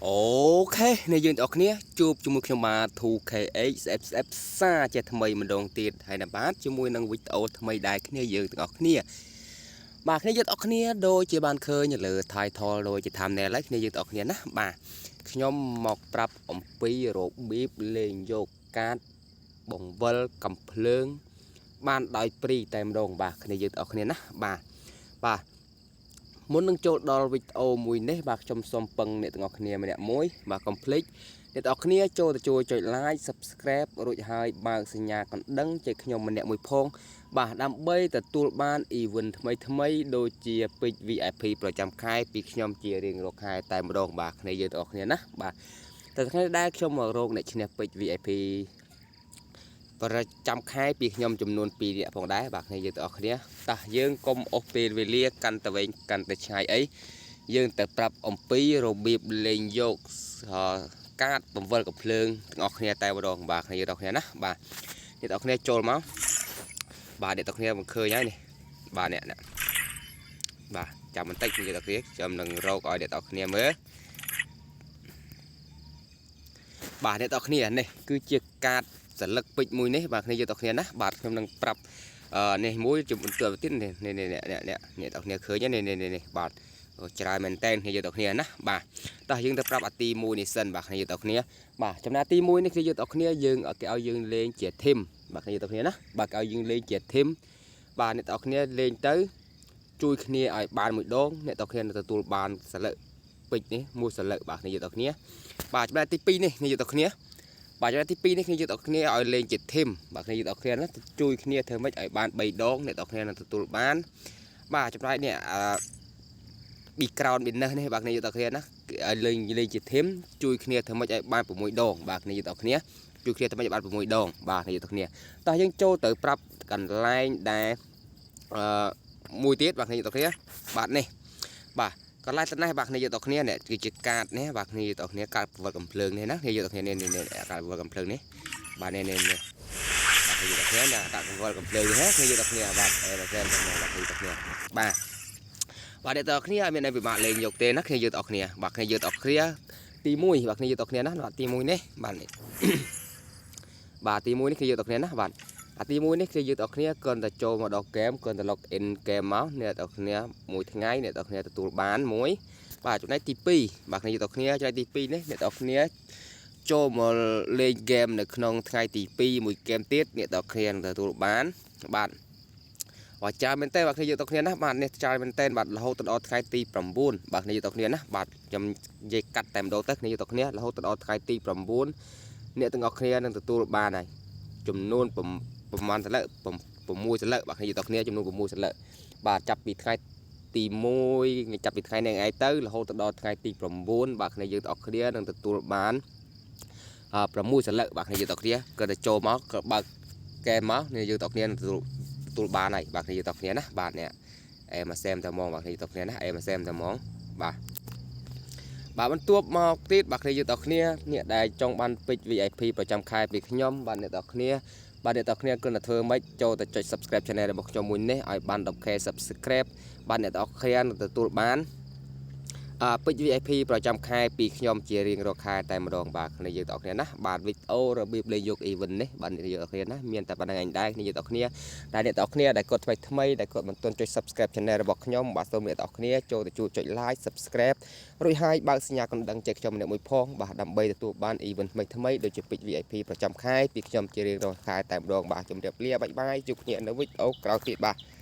OK នេះយើងទាំងអស់គ្នាជួបជាមួយខ្ញុំបាទ 2KH SFF សាជាថ្មីម្ដងទៀតហើយណាបាទជាមួយនឹងវីដេអូថ្មីដែរគ្នាយើងទាំងអស់គ្នាបាទគ្នាយើងទាំងអស់គ្នាដូចជាបានឃើញលើ title ដូចជា thumbnail ហើយគ្នាយើងទាំងអស់គ្នាណាបាទខ្ញុំមកប្រាប់អំពីរបៀបលេងយកកាតបង្វិលកំភ្លើង បានដោយ free តែម្ដងបាទគ្នាយើងទាំងអស់គ្នាណាបាទបាទមុននឹងចូលដល់វីដេអូមួយនេះបាទខ្ញុំសូមពឹងអ្នកទាំងអស់គ្នាម្នាក់មួយបាទកុំភ្លេចអ្នកទាំងអស់គ្នាចូលទៅជួយចុច like subscribe រួចហើយបើកសញ្ញាកណ្ដឹងចុចខ្ញុំម្នាក់មួយផងបាទដើម្បីទទួលបាន event ថ្មីថ្មីដូចជាពេជ្រ VIP ប្រចាំខែពីខ្ញុំជារៀងរាល់ខែតែម្ដងបាទគ្នាយើងទាំងអស់គ្នាណាបាទតែថ្ងៃនេះដែរខ្ញុំមករកអ្នកឈ្នះពេជ្រ VIP ប្រចាំខែពីខ្ញុំចំនួន2នាក់ផងដែរបាទគ្នាយើងទាំងអស់គ្នាតោះយើងកុំអស់ពេលវេលាកាន់តែវែងកាន់តែឆ្ងាយអីយើងទៅប្រាប់អំពីរបៀបលេងយកកាតបង្វិលកំភ្លើងទាំងអស់គ្នាតែម្ដងបាទគ្នាយើងទាំងអស់គ្នាណាបាទអ្នកទាំងអស់គ្នាចូលមកបាទអ្នកទាំងអស់គ្នាមិនឃើញហើយនេះបាទអ្នកអ្នកបាទចាំបន្តិចគ្នាទាំងអស់គ្នាខ្ញុំនឹងរកឲ្យអ្នកទាំងអស់គ្នាមើលបាទអ្នកទាំងអស់គ្នានេះគឺជាកាតសន្លឹកពេជ្រមួយនេះបាទគ្នាយើងទាំងគ្នាណាបាទខ្ញុំនឹងប្រាប់អឺនេះមួយជំនឿទៀតនេះនេះនេះនេះនេះអ្នកទាំងគ្នាឃើញនេះនេះនេះបាទច្រើនមែនតើគ្នាយើងទាំងគ្នាណាបាទតោះយើងទៅប្រាប់អាទី1នេះសិនបាទគ្នាយើងទាំងគ្នាបាទចំណាទី1នេះគ្នាយើងទាំងគ្នាយើងគេឲ្យយើងលេងជា team បាទគ្នាយើងទាំងគ្នាណាបាទគេឲ្យយើងលេងជា team បាទអ្នកទាំងគ្នាលេងទៅជួយគ្នាឲ្យបានមួយដងអ្នកទាំងគ្នានឹងទទួលបានសន្លឹកពេជ្រនេះមួយសន្លឹកបាទគ្នាយើងទាំងគ្នាបាទចំណែកទី2នេះគ្នាយើងទាំងគ្នាបាទចំណែកទី2នេះគ្នាយើងទាំងគ្នាឲ្យលេងជា team បាទគ្នាយើងទាំងគ្នាណាជួយគ្នាធ្វើម៉េចឲ្យបាន3ដងអ្នកទាំងគ្នានឹងទទួលបានបាទចំណែកនេះអឺប៊ីក្រោនប៊ីណឹសនេះបាទគ្នាយើងទាំងគ្នាណាឲ្យលេងលេងជា team ជួយគ្នាធ្វើម៉េចឲ្យបាន6ដងបាទគ្នាយើងទាំងគ្នាជួយគ្នាធ្វើម៉េចឲ្យបាន6ដងបាទគ្នាយើងទាំងគ្នាតោះយើងចូលទៅប្រាប់កន្លែងដែលអឺមួយទៀតបាទគ្នាយើងទាំងគ្នាបាទនេះបាទកន្លែងទៅនេះបាទគ្នាយើងទាំងគ្នានេះគឺជាកាតនេះបាទគ្នាយើងទាំងគ្នាកាតវត្តកំភ្លើងនេះណាគ្នាយើងទាំងគ្នានេះនេះកាតវត្តកំភ្លើងនេះបាទនេះនេះនេះបាទគ្នាយើងទាំងគ្នាណាកាតវត្តកំភ្លើងនេះណាគ្នាយើងទាំងគ្នាបាទអេរ៉ាសែនបាទគ្នាយើងទាំងគ្នាបាទបាទអ្នកទាំងគ្នាអត់មានអីពិបាកលេងយកទេណាគ្នាយើងទាំងគ្នាបាទគ្នាយើងទាំងគ្នាទី1បាទគ្នាយើងទាំងគ្នាណាបាទទី1នេះបាទនេះបាទទី1នេះគ្នាយើងទាំងគ្នាណាបាទអាទី1នេះគឺយើងទាំងគ្នាគ្រាន់តែចូលមកដល់ហ្គេមគ្រាន់តែ log in ហ្គេមមកអ្នកទាំងគ្នាមួយថ្ងៃអ្នកទាំងគ្នាទទួលបានមួយបាទចំណែកទី2បាទគ្នាយើងទាំងគ្នាចំណែកទី2នេះអ្នកទាំងគ្នាចូលមកលេងហ្គេមនៅក្នុងថ្ងៃទី2មួយហ្គេមទៀតអ្នកទាំងគ្នានឹងទទួលបានបាទបាទច្រើនមែនតើបាទគ្នាយើងទាំងគ្នាណាបាទនេះច្រើនមែនតើបាទរហូតដល់ថ្ងៃទី9បាទគ្នាយើងទាំងគ្នាណាបាទខ្ញុំនិយាយកាត់តែម្ដងទៅគ្នាយើងទាំងគ្នារហូតដល់ថ្ងៃទី9អ្នកទាំងអស់គ្នានឹងទទួលបានហើយចំនួនប្រហែលសន្លឹក6សន្លឹកបាទគ្នាយើងទាំងគ្នាចំនួន6សន្លឹកបាទចាប់ពីថ្ងៃទី1ចាប់ពីថ្ងៃនេះឯងទៅរហូតដល់ថ្ងៃទី9បាទគ្នាយើងទាំងអស់គ្នានឹងទទួលបាន6សន្លឹកបាទគ្នាយើងទាំងគ្នាក៏ទៅចូលមកក៏បើកកែមកនេះយើងទាំងគ្នានឹងទទួលទទួលបានហើយបាទគ្នាយើងទាំងគ្នាណាបាទនេះអេមកសែមតែហ្មងបាទគ្នាយើងទាំងគ្នាណាអេមកសែមតែហ្មងបាទបាទបន្ទាប់មកទៀតបាទគ្នាយើងទាំងគ្នាអ្នកដែលចង់បានពេជ្រ VIP ប្រចាំខែពីខ្ញុំបាទអ្នកទាំងគ្នាបាទអ្នកទាំងគ្នាគ្រាន់តែធ្វើម៉េចចូលទៅចុច Subscribe Channel របស់ខ្ញុំមួយនេះឲ្យបាន 10K Subscribe បាទអ្នកទាំងគ្នានឹងទទួលបានអពេជ្រ VIP ប្រចាំខែពីខ្ញុំជារៀងរាល់ខែតែម្ដងបាទគ្នាយើងទាំងគ្នាណាបាទវីដេអូរបៀបលេងយក event នេះបាទអ្នកយើងទាំងគ្នាណាមានតែប៉ុណ្្នឹងឯងដែរគ្នាយើងទាំងគ្នាតែអ្នកទាំងគ្នាដែលគាត់ថ្មីថ្មីដែលគាត់មិនទាន់ចុច Subscribe Channel របស់ខ្ញុំបាទសូមអ្នកទាំងគ្នាចូលទៅជួយចុច Like Subscribe រួចហើយបើកសញ្ញាកណ្ដឹងចែកខ្ញុំម្នាក់មួយផងបាទដើម្បីទទួលបាន event ថ្មីថ្មីដូចជាពេជ្រ VIP ប្រចាំខែពីខ្ញុំជារៀងរាល់ខែតែម្ដងបាទជម្រាបលា bye bye ជួបគ្នានៅវីដេអូក្រោយទៀតបាទ។